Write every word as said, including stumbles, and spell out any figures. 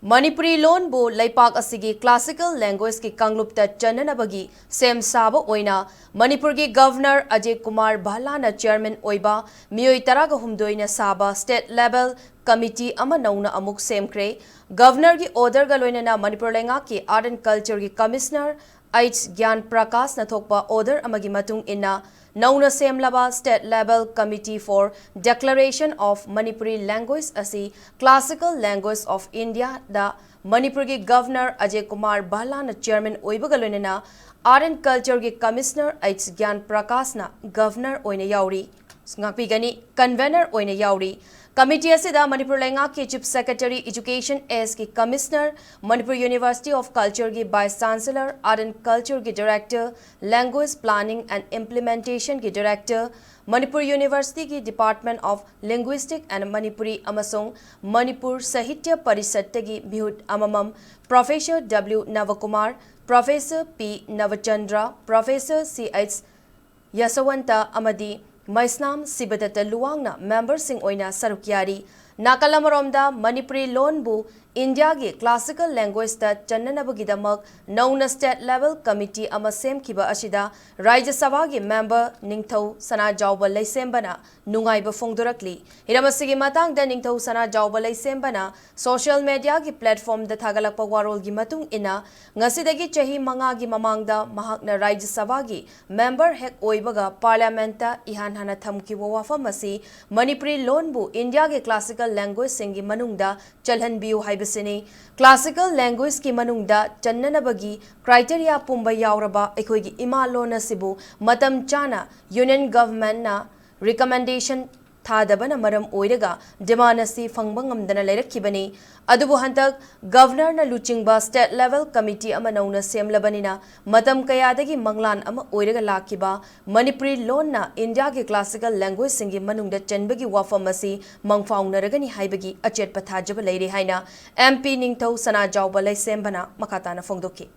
ꯃꯅꯤꯄꯨꯔꯤ ꯂꯣꯟꯕꯨ ꯂꯩꯄꯥꯛ ꯑꯁꯤꯒꯤ classical languageꯀꯤ ꯀꯥꯡꯂꯨꯞꯇ ꯆꯟꯅꯅꯕꯒꯤ ꯁꯦꯝ ꯁꯥꯕ ꯑꯣꯏꯅ ꯃꯅꯤꯄꯨꯔꯒꯤ Governor ꯑꯖꯌ ꯀꯨꯃꯥꯔ ꯚꯜꯂꯥꯅ chairman ꯑꯣꯏꯕ ꯃꯤꯑꯣꯏ ꯇꯔꯥꯒ ꯍꯨꯝꯗꯣꯏꯅ ꯁꯥꯕ state level committee ꯑꯃ ꯅꯧꯅ ꯑꯃꯨꯛ ꯁꯦꯝꯈ꯭ꯔꯦ꯫ Governorꯒꯤ orderꯒ ꯂꯣꯏꯅꯅ ꯃꯅꯤꯄꯨꯔ ꯂꯩꯉꯥꯛꯀꯤ Art and Cultureꯒꯤ Commissioner H ꯒ꯭ꯌꯥꯟ ꯄ꯭ꯔꯀꯥꯁꯅ ꯊꯣꯛꯄ order ꯑꯃꯒꯤ ꯃꯇꯨꯡ ꯏꯟꯅ, ꯅꯧꯅ ꯁꯦꯝꯂꯕ State Level Committee for Declaration of Manipuri Language ꯑꯁꯤ Classical Language of Indiaꯗ ꯃꯅꯤꯄꯨꯔꯒꯤ Governor ꯑꯖꯌ ꯀꯨꯃꯥꯔ ꯚꯜꯂꯥꯅ chairman ꯑꯣꯏꯕꯒ ꯂꯣꯏꯅꯅ Art and Cultureꯒꯤ Commissioner H ꯒ꯭ꯌꯥꯟ ꯄ꯭ꯔꯀꯥꯁꯅ Governor ꯑꯣꯏꯅ ꯌꯥꯎꯔꯤ꯫ ꯉꯥꯛꯄꯤꯒꯅꯤ, convener ꯑꯣꯏꯅ ꯌꯥꯎꯔꯤ꯫ Committee ꯑꯁꯤꯗ ꯃꯅꯤꯄꯨꯔ ꯂꯩꯉꯥꯛꯀꯤ Chief Secretary Education Sꯒꯤ Commissioner, Manipur University of Cultureꯒꯤ Vice Chancellor, Art and Cultureꯒꯤ Director, Language Planning and Implementationꯒꯤ Director, Manipur Universityꯒꯤ Department of Linguistic and Manipuri ꯑꯃꯁꯨꯡ ꯃꯅꯤꯄꯨꯔ ꯁꯥꯍꯤꯇ꯭ꯌ ꯄꯔꯤꯁꯠꯇꯒꯤ ꯃꯤꯍꯨꯠ ꯑꯃꯃꯝ, Professor W ꯅꯕꯀꯨꯃꯥꯔ, Professor P ꯅꯕꯆꯟꯗ꯭ꯔ, Professor C H ꯌꯁꯋꯟꯇ ꯑꯃꯗꯤ ꯃꯩꯁꯅꯥꯝ ꯁꯤꯕꯗꯠꯇ ꯂꯨꯋꯥꯡꯅ memberꯁꯤꯡ ꯑꯣꯏꯅ ꯁꯔꯨꯛ ꯌꯥꯔꯤ꯫ ꯅꯥꯀꯜ ꯑꯃꯔꯣꯝꯗ, ꯃꯅꯤꯄꯨꯔꯤ ꯂꯣꯟꯕꯨ ꯏꯟꯗꯤꯌꯥꯒꯤ classical languageꯇ ꯆꯟꯅꯅꯕꯒꯤꯗꯃꯛ ꯅꯧꯅ state level committee ꯑꯃ ꯁꯦꯝꯈꯤꯕ ꯑꯁꯤꯗ ꯔꯥꯖ꯭ꯌ ꯁꯚꯥꯒꯤ member ꯅꯤꯡꯊꯧ ꯁꯅꯥꯖꯥꯎꯕ ꯂꯩꯁꯦꯝꯕꯅ ꯅꯨꯡꯉꯥꯏꯕ ꯐꯣꯡꯗꯣꯔꯛꯂꯤ꯫ ꯍꯤꯔꯝ ꯑꯁꯤꯒꯤ ꯃꯇꯥꯡꯗ ꯅꯤꯡꯊꯧ ꯁꯅꯥꯖꯥꯎꯕ ꯂꯩꯁꯦꯝꯕꯅ social mediaꯒꯤ platformꯗ ꯊꯥꯒꯠꯂꯛꯄ ꯋꯥꯔꯣꯜꯒꯤ ꯃꯇꯨꯡ ꯏꯟꯅ, ꯉꯁꯤꯗꯒꯤ ꯆꯍꯤ ꯃꯉꯥꯒꯤ ꯃꯃꯥꯡꯗ ꯃꯍꯥꯛꯅ ꯔꯥꯖ꯭ꯌ ꯁꯚꯥꯒꯤ member ꯍꯦꯛ ꯑꯣꯏꯕꯒ parliamentꯇ ꯏꯍꯥꯟ ꯍꯥꯟꯅ ꯊꯝꯈꯤꯕ ꯋꯥꯐꯝ ꯑꯁꯤ ꯃꯅꯤꯄꯨꯔꯤ ꯂꯣꯟꯕꯨ ꯏꯟꯗꯤꯌꯥꯒꯤ classical languageꯁꯤꯡꯒꯤ ꯃꯅꯨꯡꯗ ꯆꯜꯍꯟꯕꯤꯌꯨ ꯍꯥꯏꯕꯁꯤꯅꯤ꯫ Classical languageꯀꯤ ꯃꯅꯨꯡꯗ ꯆꯟꯅꯅꯕꯒꯤ criteria ꯄꯨꯝꯕ ꯌꯥꯎꯔꯕ ꯑꯩꯈꯣꯏꯒꯤ ꯏꯃꯥ ꯂꯣꯟ ꯑꯁꯤꯕꯨ ꯃꯇꯝ ꯆꯥꯅ Union Governmentꯅ recommendation ꯊꯥꯗꯕꯅ ꯃꯔꯝ ꯑꯣꯏꯔꯒ demand ꯑꯁꯤ ꯐꯪꯕ ꯉꯝꯗꯅ ꯂꯩꯔꯛꯈꯤꯕꯅꯤ꯫ ꯑꯗꯨꯕꯨ ꯍꯟꯗꯛ Governorꯅ ꯂꯨꯆꯤꯡꯕ state level committee ꯑꯃ ꯅꯧꯅ ꯁꯦꯝꯂꯕꯅꯤꯅ, ꯃꯇꯝ ꯀꯌꯥꯗꯒꯤ ꯃꯪꯂꯥꯟ ꯑꯃ ꯑꯣꯏꯔꯒ ꯂꯥꯛꯈꯤꯕ ꯃꯅꯤꯄꯨꯔꯤ ꯂꯣꯟꯅ ꯏꯟꯗꯤꯌꯥꯒꯤ classical languagelanguageꯁꯤꯡꯒꯤ ꯃꯅꯨꯡꯗ ꯆꯟꯕꯒꯤ ꯋꯥꯐꯝ ꯑꯁꯤ ꯃꯪꯐꯥꯎꯅꯔꯒꯅꯤ ꯍꯥꯏꯕꯒꯤ ꯑꯆꯦꯠꯄ ꯊꯥꯖꯕ ꯂꯩꯔꯦ ꯍꯥꯏꯅ MP ꯅꯤꯡꯊꯧ ꯁꯅꯥꯖꯥꯎꯕ ꯂꯩꯁꯦꯝꯕꯅ ꯃꯈꯥ ꯇꯥꯅ ꯐꯣꯡꯗꯣꯛꯈꯤ꯫